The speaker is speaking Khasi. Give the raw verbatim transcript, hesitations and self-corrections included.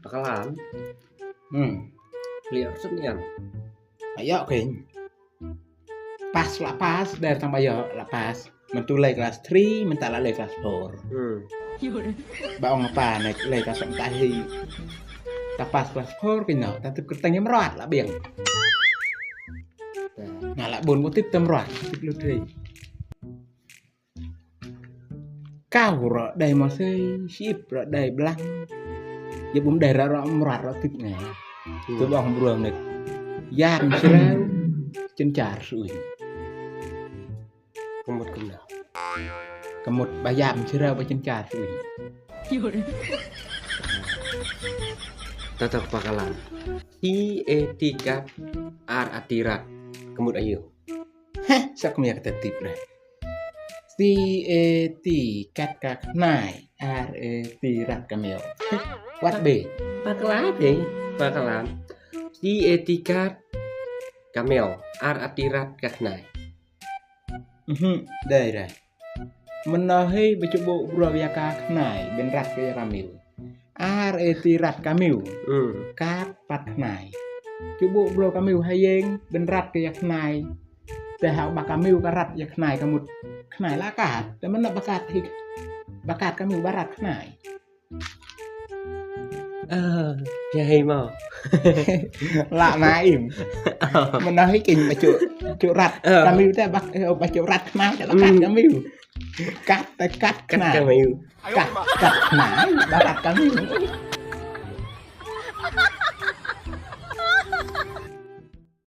Pakalam. Hmm. Lihat senian. Ayo, King. Pas la pas, dari tang bayo la pas. Mentu lei kelas three, menta la lei kelas four. Hmm. Ba ong apa ne lei kelas empat hi. Ta pas kelas four kino, ta tip kerteng yang merat la biang. Nah, la bun ku tip tem merat, tip lu three. Kau ro dai masai, sip ro dai blang. Ya bum dai ro merat ro tip ne. Hmm. Tu bang bro ne. Yan sirau, cencar sui. Kemut kemna. Kemut bayam sira ba cencar sui. Tata pakalam. T A T kat, R A T rat. Kemut ayu. Heh, sak mia kata tip dah. T A T kat ka khnai, R A T rat ka miu. Wat be. Pakalam, eh. Pakalam. T A T kat ka miu, R A T rat ka khnai. Mhm, dai dai. Menohi becubu bro ya ka khnai, ben rat ke ya ka miu. R A T rat ka miu. Hmm. Kat pat khnai. Cubu bro ka miu hayeng, ben rat ke ya khnai. Te ha ba ka miu ka rat ya khnai ka mut. Khnai la kat, te mena bakat hi. Bakat ka miu barat khnai. Ah, ya hai mau. La na im. Mena hi king bacu, bacu rat. Ah. Ka miu te bak, eh, bacu rat khnai, te la kat ka miu. Kat, te kat khnai. Kat ka miu. Kat, kat khnai, bakat ka miu.